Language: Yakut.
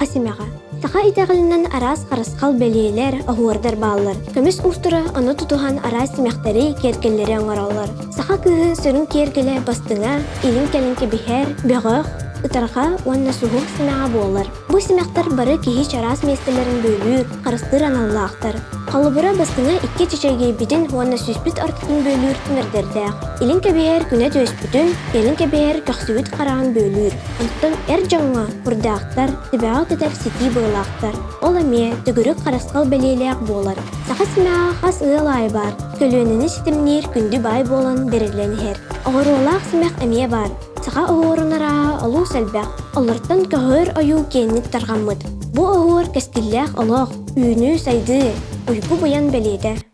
Саха симэҕэ. Саха итэҕэлинэн араас харысхал бэлиэлэр, оһуордар бааллар. Көмүс уустара ону тутуһан араас симэхтэри, киэргэллэри оҥороллор. Саха кыыһын сүрүн киэргэлэ бастыҥа, илин-кэлин кэбиһэр, бөҕөх, ытарҕа уонна суһуох симэҕэ буолар. Бу симэхтэр бары киһи чараас миэстэлэрин бүөлүүр, харыстыыр аналлаахтар. Холобура, бастыҥа икки чэчэгэйбитин уонна сүүспүт ортотун бүөлүүр түмэрдэрдээх. Илин кэбиһэр күнэ түөспүтүн, кэлин кэбиһэр көхсүбүт хараҕын бүөлүүр. Онтон эр дьоҥҥо курдаахтар, төбөҕө кэтэр ситии быалаахтар. Ол эмиэ төгүрүк харысхал бэлиэлээх буолар. Саха симэҕэ хас ыал аайы баар, көлүөнэни ситимниир күндү баай буолан бэриллэн иһэр. Оҕуруолаах симэх эмиэ баар. Саха оһуорун арааһа олус элбэх, олортон көһөр ойуу киэҥник тарҕаммыт. Бу оһуор кэскиллээх олох, үүнүү-сайдыы, уйгу-быйаҥ бэлиэтэ.